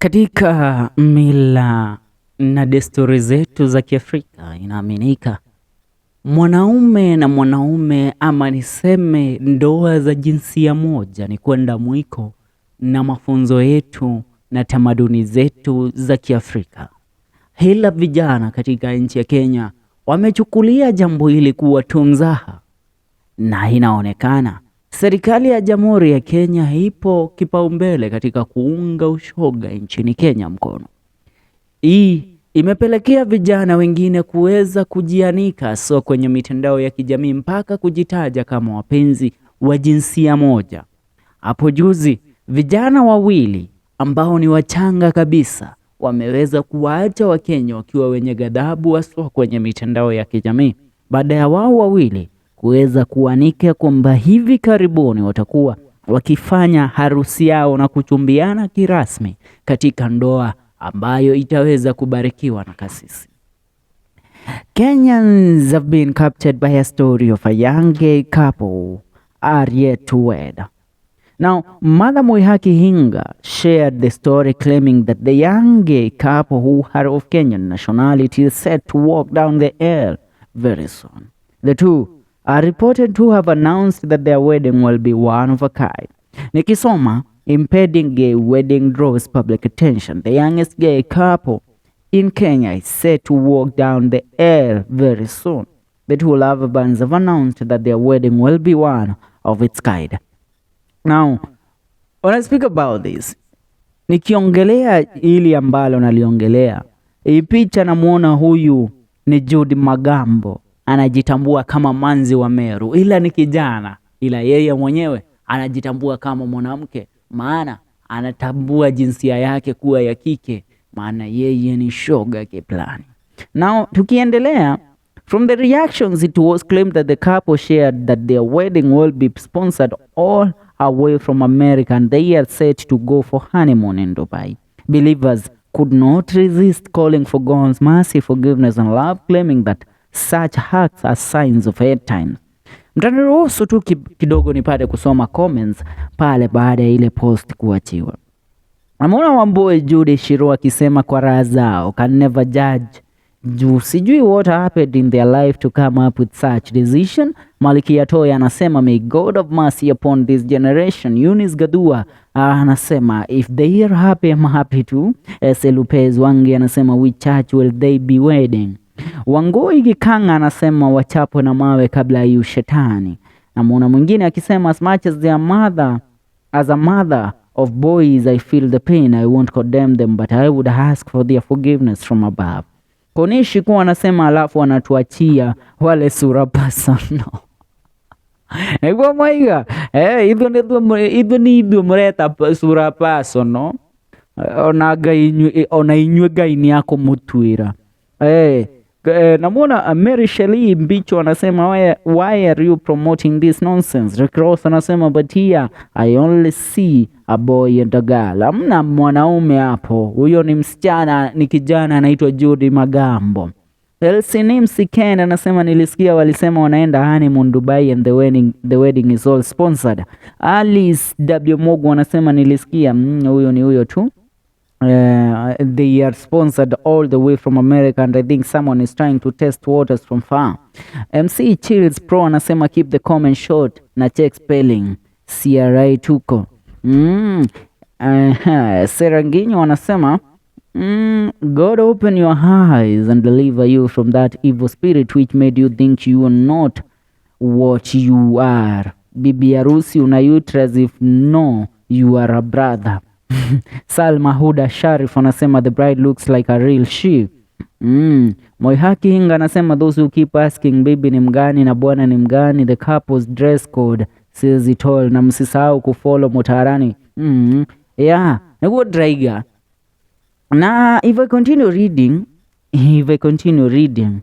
Katika mila na desturi zetu za Kiafrika inaaminika mwanaume na mwanaume ama niseme ndoa za jinsia moja ni kwenda mwiko na mafunzo yetu na tamaduni zetu za Kiafrika. Ila vijana katika nchi ya Kenya wamechukulia jambo hili kuwa tu mzaha, na inaonekana serikali ya Jamhuri ya Kenya ipo kipaumbele katika kuunga ushoga nchini Kenya mkono. Hii imepelekea vijana wengine kuweza kujianika so kwenye mitandao ya kijamii mpaka kujitaja kama wapenzi wa jinsia moja. Hapo juzi vijana wawili ambao ni wachanga kabisa wameweza kuwaacha Wakenya wakiwa wenye ghadhabu haswa kwenye mitandao ya kijamii baada ya wao wawili kuweza kuanika kwamba hivi karibuni watakuwa wakifanya harusi yao na kuchumbiana kirasmi katika ndoa ambayo itaweza kubarikiwa na kasisi. Kenyans have been captured by a story of a young gay couple are yet to wed. Now, Mother Mwihaki Hinga shared the story, claiming that the young gay couple, who are of Kenyan nationality, is set to walk down the aisle very soon. The two are reported to have announced that their wedding will be one of a kind. Nikisoma, impending gay wedding draws public attention. The youngest gay couple in Kenya is set to walk down the aisle very soon. The two lovebirds have announced that their wedding will be one of its kind. Now, when I speak about this, nikiongelea hili ambalo naliongelea, hii picha namuona huyu ni Judy Magambo, anajitambua kama manzi wa Meru, ila ni kijana, ila yeye mwenyewe anajitambua kama mwanamke, maana anatambua jinsia yake kuwa ya kike, maana yeye ni shoga kiplani. Now, tukiendelea. From the reactions, it was claimed that the couple shared that their wedding will be sponsored all away from America and they are set to go for honeymoon in Dubai. Believers could not resist calling for God's mercy, forgiveness and love, claiming that such acts are signs of end times. Mtaniruhusu tu kidogo nipate kusoma comments pale baada ya ile post kuachiwa. Namuona Wambui Judy Shiro akisema kwa raha zao, can never judge juu sijui what happened in their life to come up with such decision. Malikia Toya anasema, "May God have mercy upon this generation." Eunice Gadua anasema, "If they are happy, I'm happy too." Ese Lupez Wangi anasema, "Which church will they be wedding?" Wangoi Gikanga anasema wachapwe na mawe kabla ya ushetani. Namuona mwingine akisema, "As much as their mother, as a mother of boys, I feel the pain. I won't condemn them, but I would ask for their forgiveness from above." Konishi kuwa anasema alafu anatuachia wale sura personal. Niguo mwaiga ithuĩ nĩ ithuĩ mũreta sura personal, ona Ngai ona inyuĩ Ngai nĩ akũmũtuĩra. Namuona Mary Shelley Mbicho anasema, Why are you promoting this nonsense?" Rick Ross anasema, "But here I only see a boy and a girl." Hamna mwanaume hapo, huyo ni msichana, ni kijana anaitwa Judy Magambo. Elsie Nimsi Ken anasema nilisikia walisema wanaenda honeymoon Dubai and the wedding is all sponsored. Alice W Mogu anasema nilisikia huyo ni huyo tu. They are sponsored all the way from America and I think someone is trying to test waters from far. MC Chills Pro anasema, "Keep the comment short na check spelling." CRI tuko. Seranginyo anasema, "God open your eyes and deliver you from that evil spirit which made you think you are not what you are. Bibi harusi una uterus, if no, you are a brother." Salma Huda Sharif anasema, "The bride looks like a real she." Moihaki Hinga anasema, "Those who keep asking bibi ni mgani na bwana ni mgani, the couple's dress code says it all." Na msisahau kufollow Mutarani. Yeah, niguo Draiga. Na if I continue reading,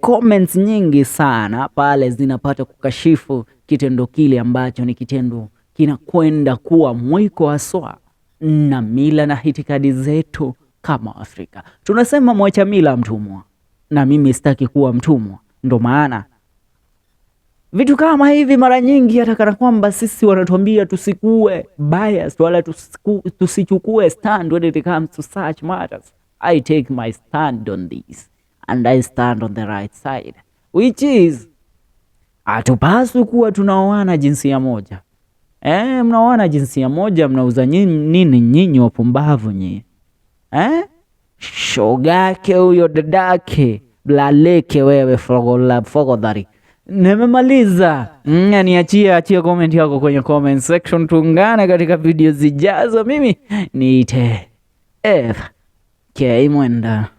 comments nyingi sana pale zinapata kukashifu kitendo kile ambacho ni kitendo kinakwenda kuwa mwiko haswa na mila na itikadi zetu kama Afrika. Tunasema mwacha mila mtumwa, na mimi sitaki kuwa mtumwa, ndo maana Vitu kama hivi mara nyingi hata kana kwamba sisi wanatuambia tusikue biased wala tusichukue stand when it comes to such matters. I take my stand on this and I stand on the right side, which is hatupaswi kuwa tunaoana jinsia moja. Mnaoana jinsia moja, mnauza nini nyinyi wapumbavu nyinyi? Shogake huyo dadake blaleke wewe fogola fogodhari. Nimemaliza. Niachie achie comment yako kwenye comment section, tuungane katika video zijazo. Mimi niite FK Mwenda.